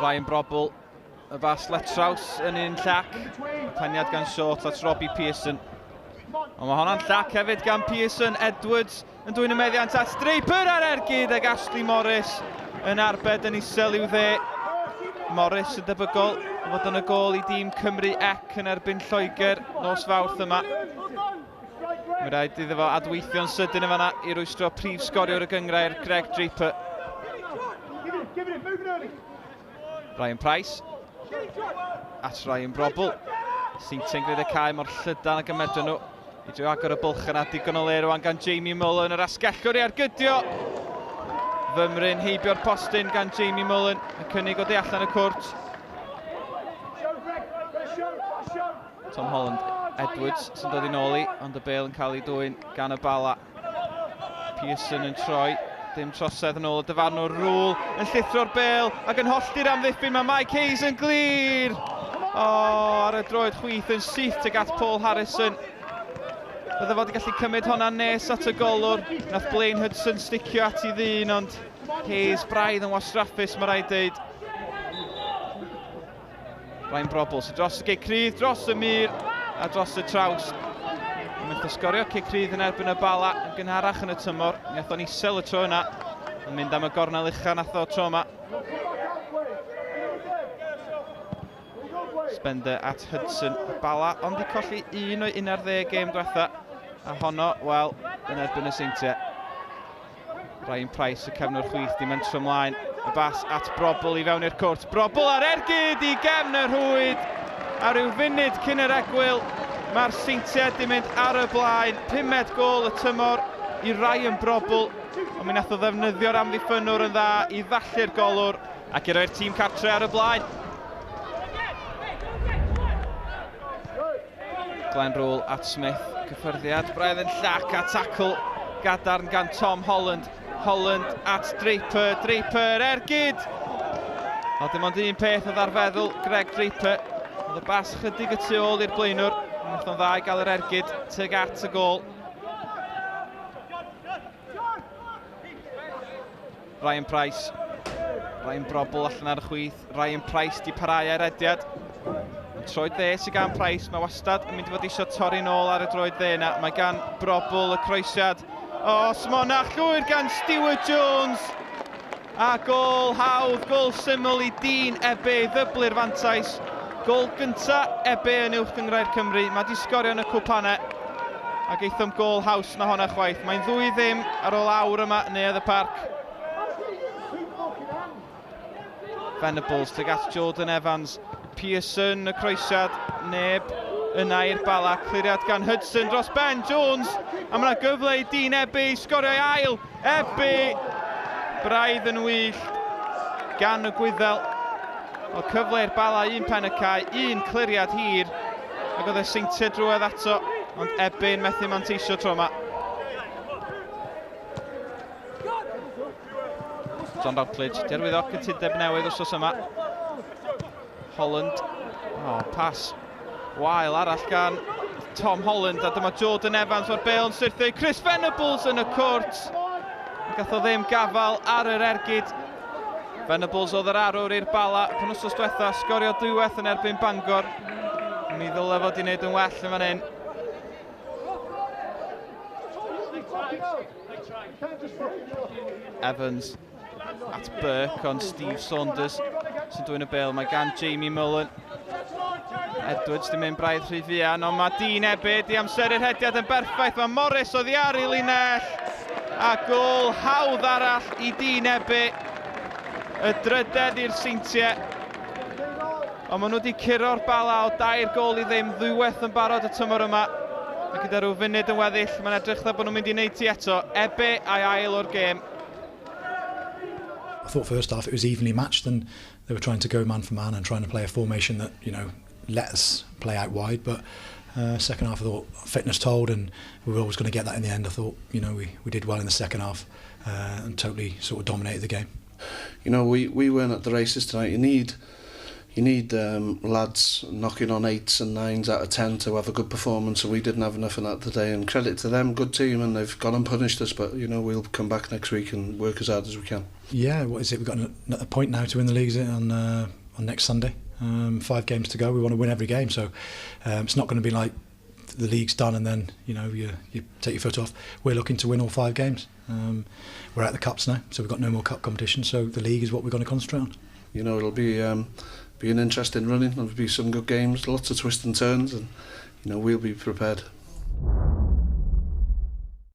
Ryan Brobbel, y bas letraws yn un llac. Peniad gan Short at Robbie Pearson. Ond mae honna'n llac hefyd gan Pearson. Edwards yn dwyn y meddiant at Draper ar ergyd ag Ashley Morris yn arbed yn isel i'w dde. Morris yn debygol o fod yn y gôl i dîm Cymru ec yn erbyn Lloegr nos Fawrth yma. Mae rhaid iddo fo adweithio'n sydyn yn fanna i rwystro prif sgoriwr y gynghrair, Greg Draper. Ryan Price at Ryan Brobbel. Seintiau'n gwneud y cae mor llydan ag y medrwn nhw i drio agor y bwlch yna. Digon o le rwan gan Jamie Mullen, yr asgellwr i argydio. Fymryn heibio'r postyn gan Jamie Mullen, y cynnig o du allan y cwrt. Tom Holland Edwards sy'n dod i nôl i, ond y bêl yn cael ei dwyn gan y Bala. Pearson yn troi, dim trosedd yn ôl y dyfarnwr. Rule yn llithro'r bêl ac yn hollti'r amddiffyn. Mae Mike Hayes yn glir! O, oh, ar y droed chwith yn syth tuag at Paul Harrison. Bydde fod wedi gallu cymryd hwnna nes at y golwr. Nath Blaine Hudson sticio at ei ddyn, ond Hayes braidd yn wastraffus, mae rhaid deud. Ryan Brobbel sydd dros y gic rhydd, dros y mur a dros y traws. Yn mynd sgorio cic rhydd yn erbyn y Bala yn gynharach yn y tymor. Mi ath o'n isel y tro yna. Yn mynd am y gornel ucha nath o tro yma. Spender at Hudson. Bala ond i colli un o'i 11 gêm diwetha. A honno, wel, yn erbyn y Seintiau. Ryan Price, y cefnwr chwith, di mentro ymlaen. Y bas at Brobbel i fewn i'r cwrt. Brobbel ar ergyd i gefn y rhwyd. A rhyw funud cyn yr egwyl, mae'r Seintiau di mynd ar y blaen. Pumed gôl y tymor i Ryan Brobbel. Ond mi nath o ddefnyddio'r amddiffynnwr yn dda i ddallu'r golwr ac i roi'r tîm cartre ar y blaen. Glenn Rule at Smith, cyffyrddiad braidd yn llac a tacl gadarn gan Tom Holland. Holland at Draper, Draper ergyd! O, dim ond un peth oedd ar feddwl Greg Draper. Oedd y bas chydig y tu ôl i'r blaenwr. Wnaeth o'n dda i gael yr ergyd tuag at y gôl. Ryan Price. Ryan Brobbel allan ar y chwith. Ryan Price di parhau ar rediad. Yn troed dde sydd gan Price. Mae wastad yn mynd i fod eisiau torri nôl ar y droed dde yna. Mae gan Brobbel y croesiad. O, smona llwyr gan Stuart Jones. A gôl hawdd, gôl syml i Dean Ebbe ddyblu'r fantais. Gôl gynta Ebbe yn Uwch Gynghrair Cymru. Mae di sgorio yn y cwpanau. Ac eithom gôl haws na honna chwaith. Mae'n 2-0 ar ôl awr yma yn Neuadd y Parc. Venables tuag at Jordan Evans. Pearson, y croesiad, neb yna i'r Bala. Cliriad gan Hudson dros Ben Jones. A mae yna gyfle i Dean Ebbe i sgorio ei ail. Ebbe braidd yn wyllt gan y Gwyddel. O cyfle i'r Bala, un pen y cae, un cliriad hir. Ac oedd y Seintiau drwodd ato, ond Ebbe'n methu manteisio tro yma. John Routledge, di arwyddo cytundeb newydd wrthos yma. Holland, oh, pas wael arall gan Tom Holland, a dyma Jordan Evans o'r bêl yn syrthio i Chris Venables yn y cwrt. Gath o ddim gafael ar yr ergyd. Venables oedd yr arwr i'r Bala penwsos diwetha, sgorio dwywaith yn erbyn Bangor. Mi ddyle fod i wneud yn well yn fan hyn. Evans at Burke, ond Steve Saunders sy'n dwyn y bêl. Mae gan Jamie Mullen. Edwards di mynd braidd rhy fuan, ond mae Dean Ebbe di amseru'r hediad yn berffaith. Mae Morris oddi ar ei linell. A gôl hawdd arall i Dean Ebbe. Y drydedd i'r Seintiau. Ond maen nhw wedi curo'r Bala o 3-0 ddwywaith yn barod y tymor yma. A gyda rhyw funud yn weddill, mae'n edrych dda bod nhw'n mynd i wneud ti eto. Ebbe a'i ail o'r gêm. I thought first half it was evenly matched and they were trying to go man for man and trying to play a formation that, you know, let us play out wide. But second half I thought fitness told and we were always going to get that in the end. I thought, you know, we did well in the second half and totally sort of dominated the game. You know, we weren't at the races tonight. You need You need lads knocking on 8s and 9s out of 10 to have a good performance, and we didn't have enough of that today. And credit to them, good team, and they've gone and punished us, but we'll come back next week and work as hard as we can. Yeah, what is it? We've got a point now to win the league, is it, on next Sunday. 5 games to go. We want to win every game, so it's not going to be like the league's done and then you take your foot off. We're looking to win all 5 games. We're out of the cups now, so we've got no more cup competition, so the league is what we're going to concentrate on. It'll be an interesting running. There'll be some good games, lots of twists and turns, and we'll be prepared.